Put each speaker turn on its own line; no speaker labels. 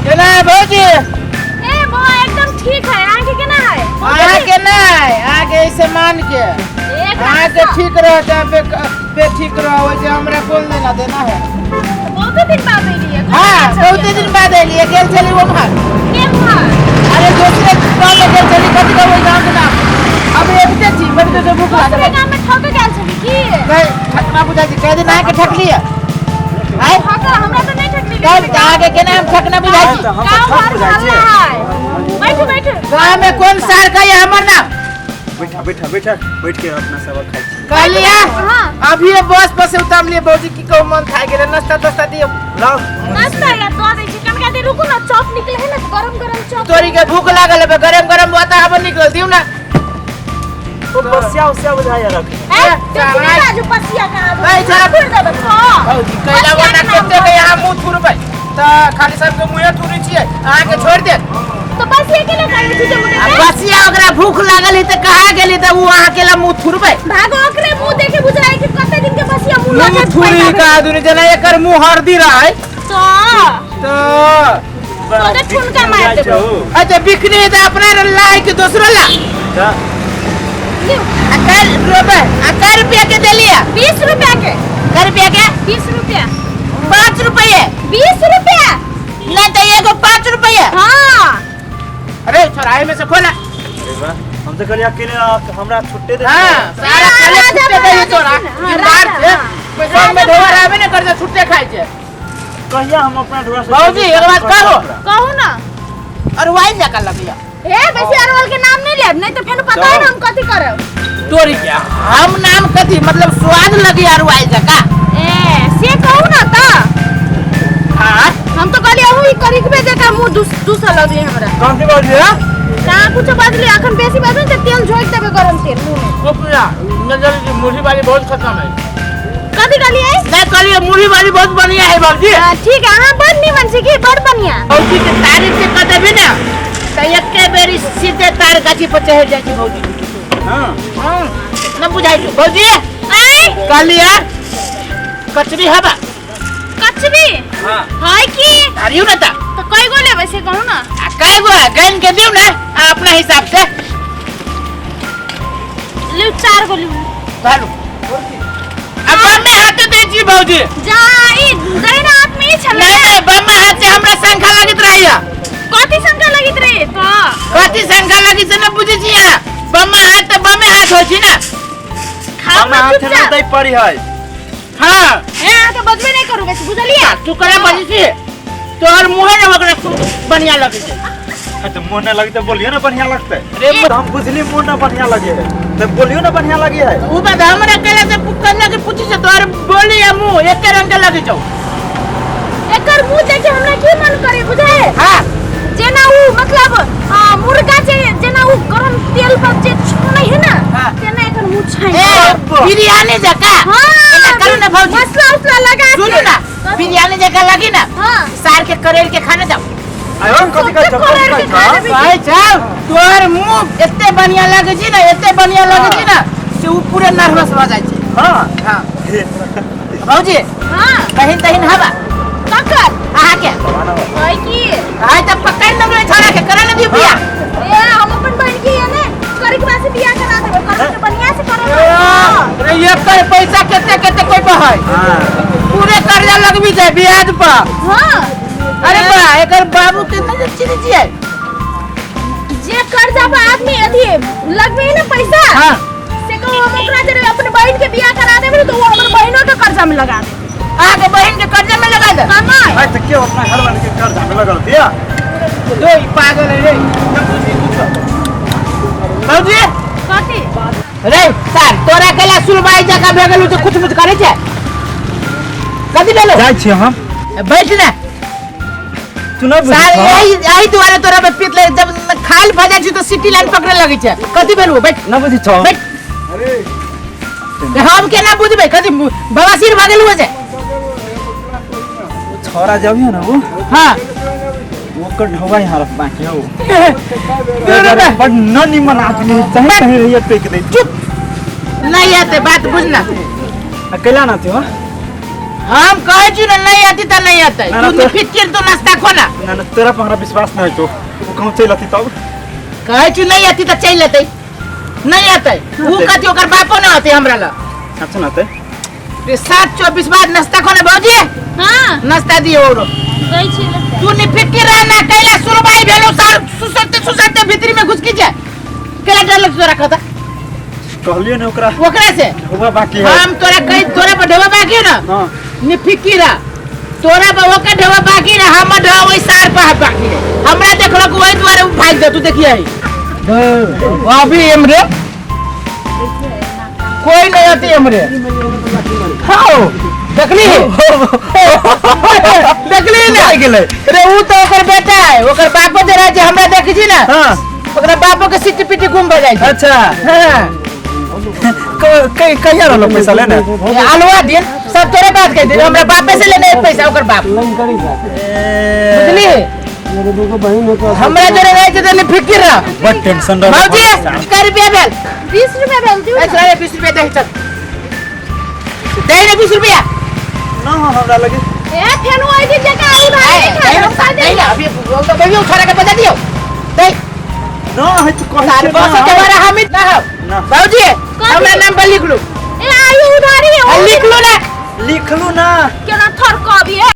केना है भौजी?
ए बौआ, एकदम ठीक है। अहाँके केना है?
अहाँके नहि, अहाँके ऐसे मान के
एक
अहाँके ठीक रह चाहे बेठीक रह, वैसे हमरा कोन लेना देना है।
बहुते दिन बाद एलियै।
हाँ, बहुते दिन बाद एलियै। गेल छली उम्हर।
केम्हर?
अरे दोसरे गाँव में गेल छली, कथी कहबै गाँव के नाम। अब एबते छी, बड़ जोर भूख लागल।
दोसरे गाँव में ठक गेल छली की?
नहीं, ठकना बुझा छी, कह दिन अहाँके ठकलियै आय।
ठक हमरा तऽ नहि ठकली।
तब तऽ अहाँके केना हम ठकना बुझाइ छी?
तऽ हम तऽ
गाँव
ठक
घर
बुझाइ
हल्ला
छियै।
है। बैठू बैठू।
गाँव में कोन सार कहिए हमर नाम?
बैठा बैठा बैठा, बैठ के अपना सब खाइ छी।
कहलियै
हाँ।
अभी बस पर से उतार लिए भौजी, की कहू, मन थाकि गेलै। नाश्ता तास्ता दियौ।
लाउ।
नाश्ता या दऽ दै छी। कनका देर रुकू ने, चॉप निकले है ना, गरम गरम चॉप।
तोरी के भूख लागल है, गरम गरम बता अब निकल दियौ ना।
ओ बसिया उसिया बुझाइया रख।
ए, देखी ने राजू, पसिया कहाँ दो?
ए, जरा-
फिर देबै तो।
भौजी कैला वरना कते के यहाँ मुँह थुरबै तऽ खाली सबके मुँहे थुरै छियै, अहाँके छोड़ि देत?
तो बसिया के लिए खाइ छी जे
आ
मुँह
बसिया ओकरा भूख लागल है तऽ कहाँ गेली तऽ ओ अहाँके ला मुँह थुरबै?
भागो, ओकरे मुँह देखे बुझाइ कि कते दिन के बसिया मुँह
मुँह
लगे।
थुरी का आदमी जेना एकर मुँह हरदी रहै।
तो
तऽ
सोझे ठुनका मारि देबो।
अच्छा, बिकनी है तऽ अपना ला है कि दोसरो ला?
लिउ।
आ कै रुपए, आ कै रुपया के देलियै?
20 रुपया के।
कै रुपया के?
20 रुपया।
5 रुपये।
20 रुपया।
नहीं तो एगो 5 रुपये?
हाँ।
अरे छोराए में से खोला।
अरे वाह, हम तऽ कहलियै अकेले हमरा छुट्टे दे।
हाँ, सारा
हाँ,
खाली
राजा
छुट्टे
महाराजा
दे तोरा।
छी ने, हाँ,
जिम्मेदार
राजा,
छे।
हाँ।
पैसा में ढोर आबे ने कर, छुट्टे खाइ छे।
कहिया हम अपना ढोरा से?
भौजी, एक बात कहो।
कहू ना।
और वाइन जका लगिया।
ए, बेसी अरवल के नाम नहीं लेब, नहीं तो फेन पता है ना हम कथी करब।
तोरी क्या हम नाम कथी, मतलब स्वाद लगी और वाइन जका।
ए, से कहू ना त।
हाँ।
हम तो कहलिए अहू ई करिकबे जका मुंह दूस दूसर लगले हमरा।
कौन सी बात है?
कहाँ कुछ बजले? अखन बेसी बाजू त तेल झोंक देबे, गरम तेल मुंह में।
ओकरा नजर की मुरही वाली बहुत खत्म है।
कथी कहलिए?
नहीं, कहलिए मुरही वाली बहुत बढ़िया है बाबूजी।
हाँ, ठीक है, अहाँ बड़ निमन छी की, बड़ बढ़िया।
भौजी के तारीफ से कह देबी ना तऽ एके बेरी सीधे तार गाछी पर चढ़ जाइ छै भौजी।
हाँ।
हाँ, न बुझाइ छौ भौजी?
आय।
कहलिए कचरी हवा।
कचरी?
हाँ।
है की।
अरियो ना तऽ।
तो कई गो लेबै से कहू ना।
आ कय गो है गैन के दियौ ना, आ अपना हिसाब से।
लिउ, चार गो लिउ।
धरू। अब बम्मे हाथ दै छी भौजी।
जा, ई दहिना हाथ में ई छलै।
नहीं नहीं, बम्मे हाथ से हमरा शंखा लगैत रहैया।
कथी शंका लगैत रहे तो?
कथी शंखा लगी से न बुझै छी अहाँ? बम्मे हाथ तऽ बम्मे हाथ होइ छै ने।
खाओ
हमरा
ना
हाथ में
चुपचाप।
दै पड़ी है।
हाँ।
ए, अहाँ के बजबे नहीं करू बेसी, बुझलियै?
तू करा बजै छी, तोहर मुँहे ने ओकरा बढ़िया लगै छै।
हाँ, तो मुँह न लगे तो बोलियो ना बढ़िया लगते।
अरे
तो हम बुझली मुँह ना बढ़िया लगे है तो बोलियो ना बढ़िया लगे है।
उ बात हमरा कहला से कन्या के पूछी छै, तोहर बोली आ मुँह एके रंग के लगै छौ।
एकर मुंह देखे हमरा की मन करे बुझे?
हाँ।
जेना उ मतलब मुर्गा जे जेना उ गरम तेल पर जे छानै है ना,
हाँ।
तेना एकर मुंह छानै।
ए, बिरयानी जका।
हाँ।
एना करू ना भौजी।
मसला उसला लगा के।
सुनू ना, बिरयानी जका लगी ना।
हाँ।
सार के करेल के खाने जाओ।
आयो, कथी कहै छौ? कथी कहै छौ?
कहै छौ तोहर मुंह एते बढ़िया लगै छै ना, एते बढ़िया लगै छै ना से उ पूरे नर्वस भऽ जाइ छै।
हाँ।
हाँ भौजी।
हाँ।
बहिन तहिन हवा।
ककर?
अहाँके।
है की?
है तऽ पकड़ लेबै छोड़ा के, करा ने दियौ बियाह।
ए, हम अपन बहन के ये ने करे के बाद से बियाह करा देबै, करबै तऽ बढ़िया से करबै।
अरे एकर पैसा कते कते कोई बहै।
हाँ।
पूरे कर्जा लगबी छै ब्याज पर।
हाँ।
अरे बा, एकर बाबू के नहीं चिन्है छियै?
जे कर्जा पर आदमी अथी लगबे है ना पैसा।
हाँ।
से कहू, हम ओकरा जरे अपन बहन के बियाह करा देबै तो वो हमर बहनो के कर्जा में लगा देतै।
अहाँके बहिन के कर्जा में लगा दे।
कमाई।
भाई तो क्यों अपना घर वाले के कर्जा में लगल दिया?
दो ई पागल है रे। भौजी।
कथी?
रे सर, तोरा केला सुनवाई जका भे गेलू तऽ कुछ मुछ करै छै, कथी भेलो?
जाइ छी हम।
बैठ ने।
तू नहि बुझै
सार
छह?
यही यही दुआरे तोरा पे पीत ले, जब खाल भऽ जाइ छै तऽ सिटी लाइन पकड़े लगै छै। कथी भेलू? बैठ।
नहि बुझै छह?
बैठ। हम केना बुझबै? कथी बवासीर भऽ गेलू छै?
छोरा जब ना वो।
हाँ।
ओकर ढोगा यहाँ रख बाकी हो।
दूर बे।
बड़ न निमन आदमी है, चाहे कहीं रहिए टोक दे।
चुप, नहीं आते बात बुझना।
अकेला ना थे हो?
हम कहै छी ने नहीं आती त नहीं आते।
ना, ना,
तू
तो-
फिकिर तू नाश्ता खोना।
ना ना, तोरा पर हमरा विश्वास नहीं तो वो कहूँ चल अती तब।
कहै छी नहीं आती त चलि लेतै, नहीं आते ऊ कथी ओकर बापो ना आते हमरा लग।
अच्छा ना ते
रे 7:24 बाद नाश्ता खोना भौजी।
हां
नाश्ता दियो औरो।
दै छी ले।
तू नि फिकिर रह ना कैला सुनवाई भेलो सार सुसते सुसते भीतरी में घुसकी जाए कैला डर लग तोरा कहता।
कहलियो ने ओकरा
ओकरा से
ढोबा बाकी है।
हम तोरा कहि तोरा पर ढोबा बाकी है ना।
हां
नि फिकिर रह तोरा पर ओकर ढोबा बाकी ना, हमर ढोबा ओहि सार पर बाकी है। हमरा देखलक ओहि दुआरे उ भागि दे, तू देखिए अभी एमरे कोई नहीं आती एमरे। खाओ देखली देखली ना
गेलै।
रे उ तो ओकर बेटा है, ओकर बापो जे रहे छै हमरा देखै छी ना।
हां
ओकरा बापो के सिटी पिटी गुम भ जाइ छै।
अच्छा।
हां
कहिया रहलो पैसा लेने?
आलुआ दिन सब तोरे बात कह दे, हमरा बापे से लेने पैसा ओकर बाप। बुझली हमरा जोरे रहे छै त फिकिर रह।
बड़ टेंशन रह।
भौजी कै रुपया भेल?
20 रुपया भेल दियौ।
अच्छा रे 20 रुपया दे चल दे रे 20 रुपया।
ना हमरा लगे
ए फेन ओइ दिन जका आलू धारे
ए,
खाय
दे
हम
दे ना अभी बोल तो कहियो छोरा के बता दियो दे।
ना है तो कहै
सार
छै
बस
ना।
के बारे हम ना हो।
ना।
भौजी
कथी?
हमरा नाम पर लिख लू।
ए आयु उधारी है
लिख लू ना।
लिख लू ना।
केना थर कभी है।